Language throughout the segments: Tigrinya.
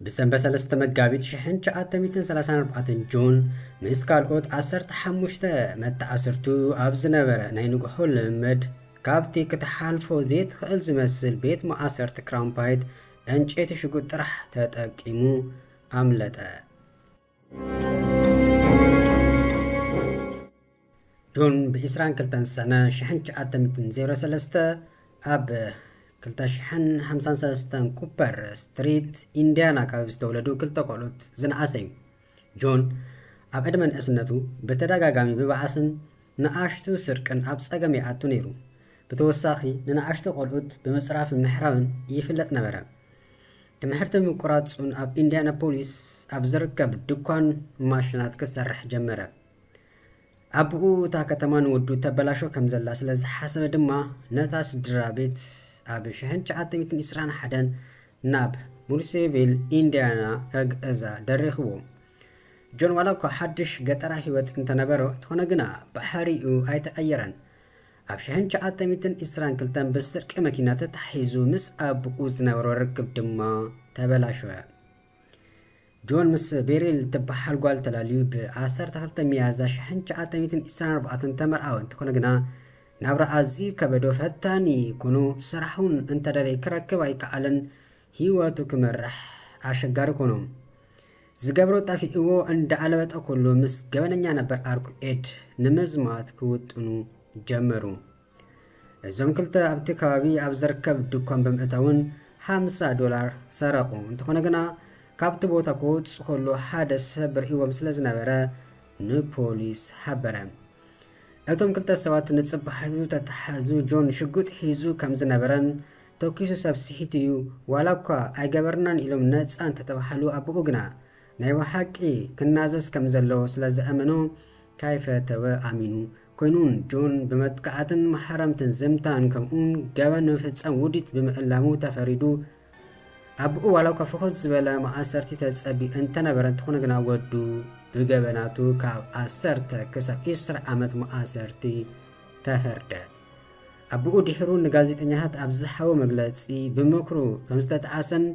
ብሰንበት ሰለስተ መጋቢት ሽሕን ትሽዓተ ሚእትን ሰላሳን ኣርባዕተን ጆን ምስ ካልኦት ዓሰርተ ሓሙሽተ መተኣስርቱ ኣብ ዝነበረ ናይ ንግሆ ልምምድ ካብቲ ክትሓልፎ ዘይትኽእል ዝመስል ቤት መኣሰርቲ ክራምፓይት ዕንጨይቲ ሽጉጥ ጥራሕ ተጠቂሙ ኣምለጠ። ጆን ብ ዕስራን ክልተን ሰነ ሽሕን ትሽዓተ ሚእትን ዜሮ ሰለስተ ኣብ ክልተ ሽሕን ሓምሳን ሰለስተን ኩፐር ስትሪት ኢንዲያና ካብ ዝተወለዱ ክልተ ቆልዑት ዝነኣሰ እዩ። ጆን ኣብ ዕድመ ንእስነቱ ብተደጋጋሚ ብባእስን ንኣሽቱ ስርቅን ኣብ ጸገም ይኣቱ ነይሩ። ብተወሳኺ ንንኣሽቱ ቆልዑት ብምጽራፍን ምሕራብን ይፍለጥ ነበረ። ትምህርቲ ምቁራጹን ኣብ ኢንዲያናፖሊስ ኣብ ዝርከብ ድኳን ማሽናት ክሰርሕ ጀመረ። ኣቦኡ እታ ከተማ ንወዱ ተበላሾ ከም ዘላ ስለ ዝሓሰበ ድማ ነታ ስድራ ቤት ኣብ ሽሕን ትሽዓተ ሚእትን ዕስራን ሓደን ናብ ሙርሴቪል ኢንዲያና ከግዕዛ ደሪኽዎ። ጆን ዋላ እኳ ሓድሽ ገጠራ ህይወት እንተነበሮ እንተኾነ ግና ባህሪኡ ኣይተቐየረን። ኣብ ሽሕን ትሽዓተ ሚእትን ዕስራን ክልተን ብስርቂ መኪና ተታሒዙ ምስ ኣቦኡ ዝነበሮ ርክብ ድማ ተበላሸወ። ጆን ምስ ቤሪል ትበሃል ጓል ተላልዩ ብ ዓሰርተ ክልተ ሚያዝያ ሽሕን ትሽዓተ ሚእትን ዕስራን ኣርባዕተን ተመርዓወ እንተኾነ ግና ናብራ ኣዝዩ ከበዶ ፈታኒ ኮይኑ ስራሕ እውን እንተደለየ ክረክብ ኣይከኣለን። ህይወቱ ክመርሕ ኣሸጋሪ ኮኖ። ዝገብሮ ጠፊእዎ እንዳኣለበጠ ከሎ ምስ ገበነኛ ነበር ኣርኩ ኤድ ንምዝማት ክውጥኑ ጀመሩ። እዞም ክልተ ኣብቲ ከባቢ ኣብ ዝርከብ ድኳን ብምእታውን ሓምሳ ዶላር ሰረቑ። እንተኾነ ግና ካብቲ ቦታ ክወጽእ ከሎ ሓደ ሰብ ርእዎም ስለ ዝነበረ ንፖሊስ ሓበረ። እቶም ክልተ ሰባት ንጽባሒቱ ተተሓዙ። ጆን ሽጉጥ ሒዙ ከም ዝነበረን ተኪሱ ሰብ ስሒቱ እዩ፣ ዋላ እኳ ኣይገበርናን ኢሎም ነጻ እንተተባሃሉ ኣቦኡ ግና ናይ ብሓቂ ክናዘዝ ከም ዘለዎ ስለ ዝኣመኖ ካይፈተወ ኣሚኑ። ኮይኑን ጆን ብመጥቃዕትን ማሕረምትን ዝምታን ከምኡን ገበን ንምፍጻም ውዲት ብምእላሙ ተፈሪዱ። ኣቦኡ ዋላ እኳ ፍኹስ ዝበለ መኣሰርቲ ተጸቢኡ እንተነበረ እንተኾነ ግና ወዱ ብገበናቱ ካብ ዓሰርተ ክሳብ ዕስራ ዓመት መኣሰርቲ ተፈርደ። ኣቦኡ ድሕሩ ንጋዜጠኛታት ኣብ ዝሃቦ መግለጺ ብምክሩ ከም ዝተጠዓሰን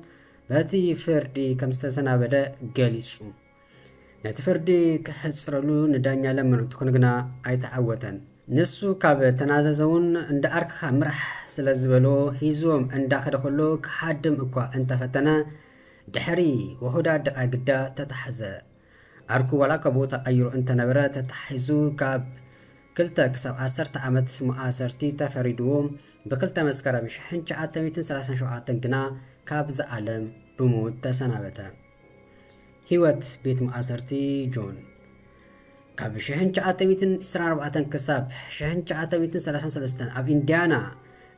በቲ ፍርዲ ከም ዝተሰናበደ ገሊጹ። ነቲ ፍርዲ ክሕጽረሉ ንዳኛ ለመኖ እንተኾነ ግና ኣይተዓወተን። ንሱ ካብ ተናዘዘ እውን እንዳ ኣርክኻ ምራሕ ስለ ዝበሎ ሂዝዎም እንዳኸደ ከሎ ክሓድም እኳ እንተፈተነ ድሕሪ ውሑዳት ደቃይቅ ግዳ ተታሕዘ። ኣርኩ ዋላ እኳ ቦታ ቀይሩ እንተነበረ ተታሒዙ ካብ ክልተ ክሳብ ዓሰርተ ዓመት መኣሰርቲ ተፈሪድዎ ብክልተ መስከረም ሽሕን ትሽዓተ ሚእትን ሰላሳን ሸውዓተን ግና ካብዚ ዓለም ብሞት ተሰናበተ። ህይወት ቤት መኣሰርቲ ጆን ካብ ሽሕን ትሽዓተ ሚእትን ዕስራን ኣርባዕተን ክሳብ ሽሕን ትሽዓተ ሚእትን ሰላሳን ሰለስተን ኣብ ኢንዲያና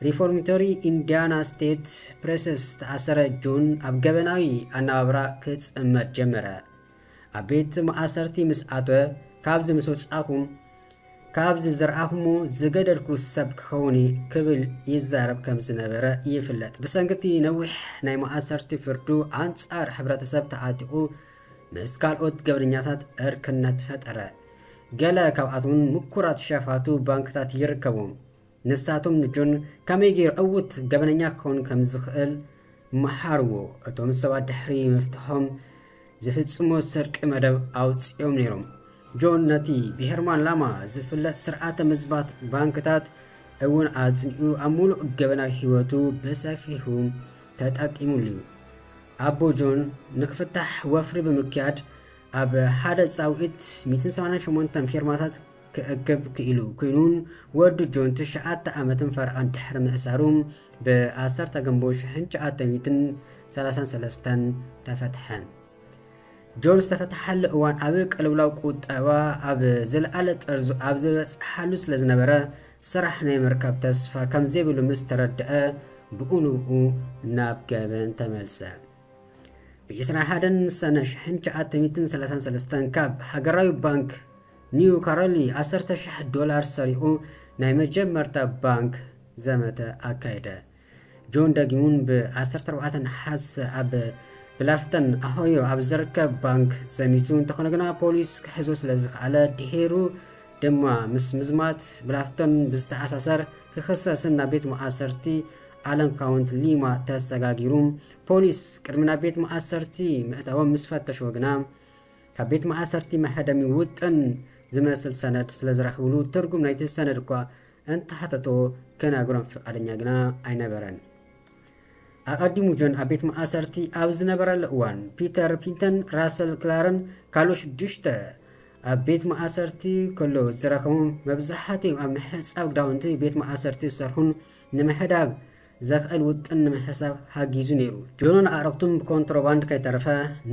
ሪፎርሚቶሪ ኢንዲያና ስቴት ፕሬሰስ ዝተኣሰረ ጆን ኣብ ገበናዊ ኣነባብራ ክጽመድ ጀመረ። ኣብ ቤት መኣሰርቲ ምስ ኣተወ ካብዚ ምስ ወጻኹ ካብዚ ዝረኣኹሞ ዝገደልኩ ሰብ ክኸውን እየ ክብል ይዛረብ ከም ዝነበረ ይፍለጥ። ብሰንኪ እቲ ነዊሕ ናይ መኣሰርቲ ፍርዱ ኣንጻር ሕብረተሰብ ተዓጢቑ ምስ ካልኦት ገበነኛታት ዕርክነት ፈጠረ። ገለ ካብኣቶም ምኩራት ሸፋቱ ባንክታት ይርከብዎም። ንሳቶም ንጆን ከመይ ገይሩ ዕዉት ገበነኛ ክኸውን ከም ዝኽእል መሃርዎ። እቶም ሰባት ድሕሪ ምፍትሖም ዝፍጽሞ ስርቂ መደብ ኣውጺኦም ነይሮም። ጆን ነቲ ብሄርማን ላማ ዝፍለጥ ስርዓተ ምዝባት ባንክታት እውን ኣጽኒዑ ኣብ ሙሉእ ገበናዊ ህይወቱ ብሰፊሑ ተጠቂሙሉ እዩ። ኣቦ ጆን ንክፍታሕ ወፍሪ ብምክያድ ኣብ ሓደ ጻውዒት ሚእትን ሰማንያን ሸሞንተን ፊርማታት ክእክብ ክኢሉ ኮይኑን ወዱ ጆን ትሽዓተ ዓመትን ፈረቓን ድሕሪ ምእሳሩ ብ ዓሰርተ ግንቦት ሽሕን ትሽዓተ ሚእትን ሰላሳን ሰለስተን ተፈትሐ። ጆን ዝተፈትሓሉ እዋን ኣብ ቅልውላው ቁጠባ ኣብ ዝለዓለ ጠርዙ ኣብ ዝበጽሓሉ ስለ ዝነበረ ስራሕ ናይ ምርካብ ተስፋ ከም ዘይብሉ ምስ ተረድአ ብኡ ንብኡ ናብ ገበን ተመልሰ። ብ ዕስራን ሓደን ሰነ ሽሕን ትሽዓተ ሚእትን ሰላሳን ሰለስተን ካብ ሃገራዊ ባንክ ኒው ካሮሊ ዓሰርተ ሽሕ ዶላር ሰሪቑ ናይ መጀመርታ ባንክ ዘመተ ኣካየደ። ጆን ደጊሙን ብ ዓሰርተ ኣርባዕተ ነሓሰ ኣብ ብላፍተን ኣሆዮ ኣብ ዝርከብ ባንክ ዘሚቱ እንተኾነ ግና ፖሊስ ክሕዞ ስለ ዝኸኣለ ድሒሩ ድማ ምስ ምዝማት ብላፍተን ብዝተኣሳሰር ክኽሰስን ናብ ቤት መኣሰርቲ ኣለን ካውንት ሊማ ተሰጋጊሩ። ፖሊስ ቅድሚ ናብ ቤት ማእሰርቲ ምእታዎም ምስ ፈተሽዎ ግና፣ ካብ ቤት ማእሰርቲ መሐደሚ ውጥን ዝመስል ሰነድ ስለ ዝረኽብሉ፣ ትርጉም ናይቲ ሰነድ እኳ እንተሓተቶ ክነግሮም ፍቓደኛ ግና ኣይነበረን። ኣቐዲሙ ጆን ኣብ ቤት ማእሰርቲ ኣብ ዝነበረሉ እዋን፣ ፒተር ፒንተን፣ ራሰል ክላርን ካልኦት ሽዱሽተ ኣብ ቤት ማእሰርቲ ከሎ ዝረኸቦም፣ መብዛሕትኦም ኣብ ምሕጻብ ክዳውንቲ ቤት ማእሰርቲ ዝሰርሑን ንምሕዳብ ዘኽእል ውጥን ንምሕሳብ ሓጊዙ ነይሩ። ጆንን ኣዕሩኽቱን ብኮንትሮባንድ ከይተረፈ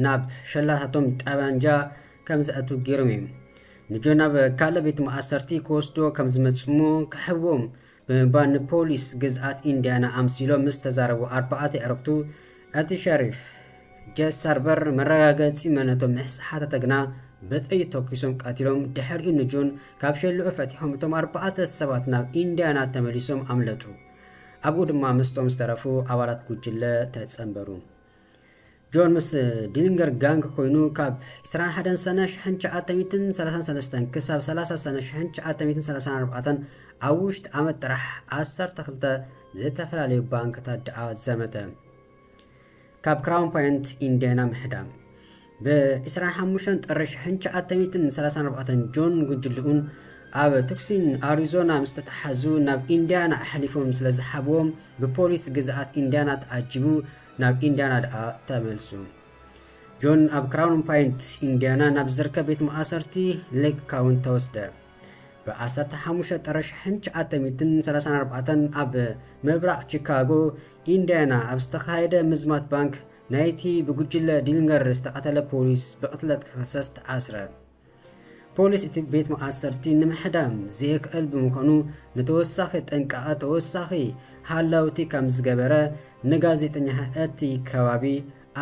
ናብ ሸላታቶም ጠበንጃ ከም ዘእቱ ገይሮም እዮም። ንጆን ናብ ካልእ ቤት ማእሰርቲ ክወስድዎ ከም ዝመጽእሞ ክሕብዎም ብምባል ንፖሊስ ግዝኣት ኢንዲያና ኣምሲሎም ምስ ተዛረቡ ኣርባዕተ ኣዕሩኽቱ፣ እቲ ሸሪፍ ጀስ ሳርበር መረጋገጺ መንነቶም ምስ ሓተተ ግና ብጥይት ተኩሶም ቀቲሎም። ድሕሪኡ ንጆን ካብ ሸልኡ ፈቲሖም እቶም ኣርባዕተ ሰባት ናብ ኢንዲያና ተመሊሶም ኣምለጡ። ኣብኡ ድማ ምስቶም ዝተረፉ ኣባላት ጉጅለ ተጸንበሩ። ጆን ምስ ዲሊንገር ጋንግ ኮይኑ ካብ ዕስራን ሓደን ሰነ ሽሕን ትሽዓተ ሚእትን ሰላሳን ሰለስተን ክሳብ ሰላሳ ሰነ ሽሕን ትሽዓተ ሚእትን ሰላሳን ኣርባዕተን ኣብ ውሽጢ ዓመት ጥራሕ ዓሰርተ ክልተ ዝተፈላለዩ ባንክታት ደኣ ዘመተ። ካብ ክራውን ፖይንት ኢንዲያና ምሕዳም። ብ ዕስራን ሓሙሽተን ጥሪ ሽሕን ትሽዓተ ሚእትን ሰላሳን ኣርባዕተን ጆን ጉጅልኡን ኣብ ቱክሲን ኣሪዞና ምስ ተተሓዙ ናብ ኢንዲያና ኣሕሊፎም ስለ ዝሃብዎም ብፖሊስ ግዝኣት ኢንዲያና ተዓጂቡ ናብ ኢንዲያና ደኣ ተመልሱ። ጆን ኣብ ክራውን ፖይንት ኢንዲያና ናብ ዝርከብ ቤት ማእሰርቲ ሌክ ካውንት ተወስደ። ብ ዓሰርተ ሓሙሽተ ጥሪ ሽሕን ትሽዓተ ሚእትን ሰላሳን ኣርባዕተን ኣብ ምብራቕ ቺካጎ ኢንዲያና ኣብ ዝተኻየደ ምዝማት ባንክ ናይቲ ብጉጅለ ዲሊንገር ዝተቐተለ ፖሊስ ብቕትለት ክኽሰስ ተኣስረ። ፖሊስ እቲ ቤት ማእሰርቲ ንምሕዳም ዘየክእል ብምዃኑ ንተወሳኺ ጥንቃቐ ተወሳኺ ሃላውቲ ከም ዝገበረ ንጋዜጠኛታት እቲ ከባቢ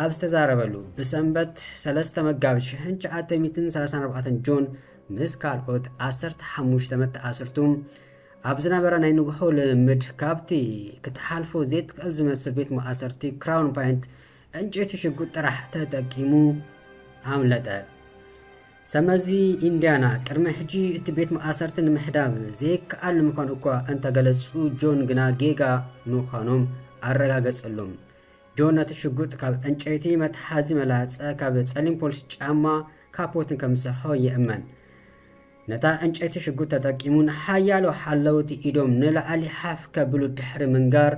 ኣብ ዝተዛረበሉ፣ ብሰንበት ሰለስተ መጋቢት ሽሕን ትሽዓተ ሚእትን ሰላሳን ኣርባዕተን ጆን ምስ ካልኦት ዓሰርተ ሓሙሽተ መተኣስርቱ ኣብ ዝነበረ ናይ ንግሆ ልምምድ ካብቲ ክትሓልፎ ዘይትኽእል ዝመስል ቤት ማእሰርቲ ክራውን ፖይንት ዕንጨይቲ ሽጉጥ ጥራሕ ተጠቂሙ ኣምለጠ። ሰመዚ ኢንዲያና ቅድሚ ሕጂ እቲ ቤት ማእሰርቲ ንምሕዳም ዘይከኣል ንምዃኑ እኳ እንተገለጹ፣ ጆን ግና ጌጋ ምዃኖም ኣረጋገጸሎም። ጆን ነቲ ሽጉጥ ካብ ዕንጨይቲ መትሓዚ መላጸ፣ ካብ ጸሊም ፖሊስ ጫማ ካፖትን ከም ዝሰርሖ ይእመን። ነታ ዕንጨይቲ ሽጉጥ ተጠቂሙ ንሓያሎ ሓለውቲ ኢዶም ንላዕሊ ሓፍ ከብሉ ድሕሪ ምንጋር፣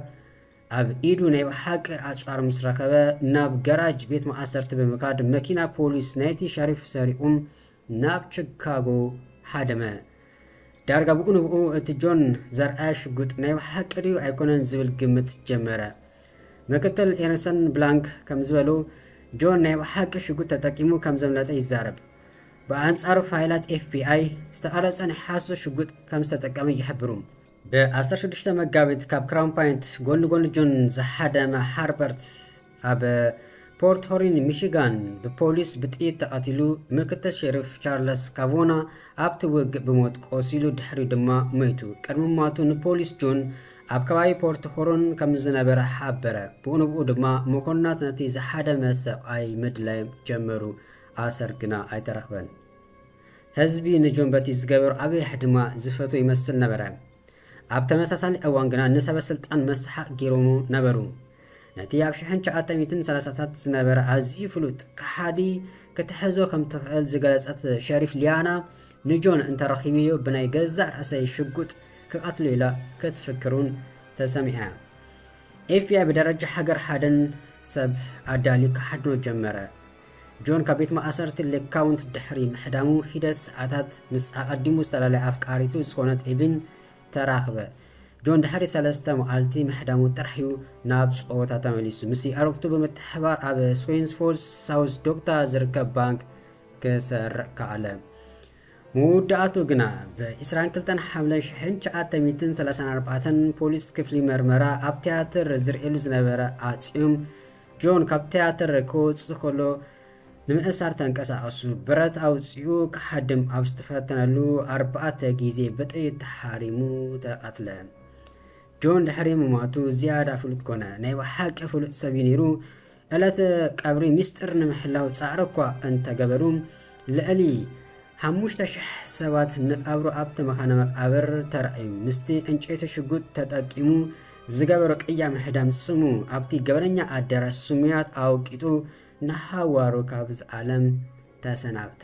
ኣብ ኢዱ ናይ ብሓቂ ኣጽዋር ምስ ረኸበ፣ ናብ ገራጅ ቤት ማእሰርቲ ብምኻድ መኪና ፖሊስ ናይቲ ሸሪፍ ሰሪቑ ናብ ቺካጎ ሃደመ። ዳርጋ ብኡ ንብኡ እቲ ጆን ዘርኣየ ሽጉጥ ናይ ብሓቂ ድዩ ኣይኮነን ዝብል ግምት ጀመረ። ምክትል ኤርንሰን ብላንክ ከም ዝበሉ፣ ጆን ናይ ብሓቂ ሽጉጥ ተጠቂሙ ከም ዘምለጠ ይዛረብ። ብኣንጻሩ ፋይላት ኤፍ ቢ ኣይ ዝተቐረጸ ናይ ሓሶት ሽጉጥ ከም ዝተጠቀመ ይሕብሩ። ብ ዓሰርተ ሽዱሽተ መጋቢት ካብ ክራውን ፖይንት ጎኒ ጎኒ ጆን ዝሃደመ ሃርበርት ኣብ ፖርት ሆሪን ሚሺጋን ብፖሊስ ብጥይት ተቐቲሉ። ምክትል ሸሪፍ ቻርለስ ካቮና ኣብቲ ውግእ ብሞት ቆሲሉ፣ ድሕሪኡ ድማ ሞይቱ። ቅድሚ ሞቱ ንፖሊስ ጆን ኣብ ከባቢ ፖርት ሆሮን ከም ዝነበረ ሓበረ። ብኡ ንብኡ ድማ መኮንናት ነቲ ዝሃደመ ሰብኣይ ምድላይ ጀመሩ። ኣሰር ግና ኣይተረኽበን። ህዝቢ ንጆን በቲ ዝገበሮ ዓብዪ ሕድማ ዝፈትዎ ይመስል ነበረ። ኣብ ተመሳሳሊ እዋን ግና ንሰበ ስልጣን መስሓቕ ገይሮሙ ነበሩ። ነቲ ኣብ ሽሕን ትሽዓተ ሚእትን ሰላሳታት ዝነበረ ኣዝዩ ፍሉጥ ከሓዲ ክትሕዞ ከም ትኽእል ዝገለጸት ሸሪፍ ሊያና፣ ንጆን እንተረኺበዮ ብናይ ገዛእ ርእሰይ ሽጉጥ ክቐትሎ ኢላ ክትፍክር እውን ተሰሚዓ። ኤፍ ቢ ኣይ ብደረጃ ሃገር ሓደን ሰብ ኣዳልዩ ክሓድኖ ጀመረ። ጆን ካብ ቤት ማእሰርቲ ሌክ ካውንት ድሕሪ ምሕዳሙ ሒደት ሰዓታት ምስ ኣቐዲሙ ዝተፈላለየ ኣፍቃሪቱ ዝኾነት ኤቪን ተራኽበ። ጆን ድሕሪ ሰለስተ መዓልቲ ምሕዳሙ ጥራሕ እዩ ናብ ጾታ ተመሊሱ። ምስ ኣዕሩኽቱ ብምትሕብባር ኣብ ስዌንስ ፎልስ ሳውዝ ዶኮታ ዝርከብ ባንክ ክሰርቕ ከኣለ። መወዳእቱ ግና ብ ዕስራን ክልተን ሓምለ ሽሕን ትሽዓተ ሚእትን ሰላሳን ኣርባዕተን ፖሊስ ክፍሊ መርመራ ኣብ ትያትር ዝርእየሉ ዝነበረ ኣጽዮም ጆን ካብ ትያትር ክወጽእ ከሎ ንምእሳር ተንቀሳቐሱ። ብረት ኣውጺኡ ክሓድም ኣብ ዝተፈተነሉ ኣርባዕተ ግዜ ብጥይት ተሓሪሙ ተቐትለ። ጆን ድሕሪ ምሟቱ ዝያዳ ፍሉጥ ኮነ። ናይ ብሓቂ ፍሉጥ ሰብ እዩ ነይሩ። ዕለት ቀብሪ ምስጢር ንምሕላው ጻዕሪ እኳ እንተገበሩ፣ ልዕሊ ሓሙሽተ ሽሕ ሰባት ንቀብሩ ኣብቲ መኻነ መቃብር ተራእዩ። ምስቲ ዕንጨይቲ ሽጉጥ ተጠቂሙ ዝገበሮ ቅያ ምሕዳም ስሙ ኣብቲ ገበነኛ ኣዳራሽ ስሙያት ኣውቂጡ ንሃዋሩ ካብዚ ዓለም ተሰናብተ።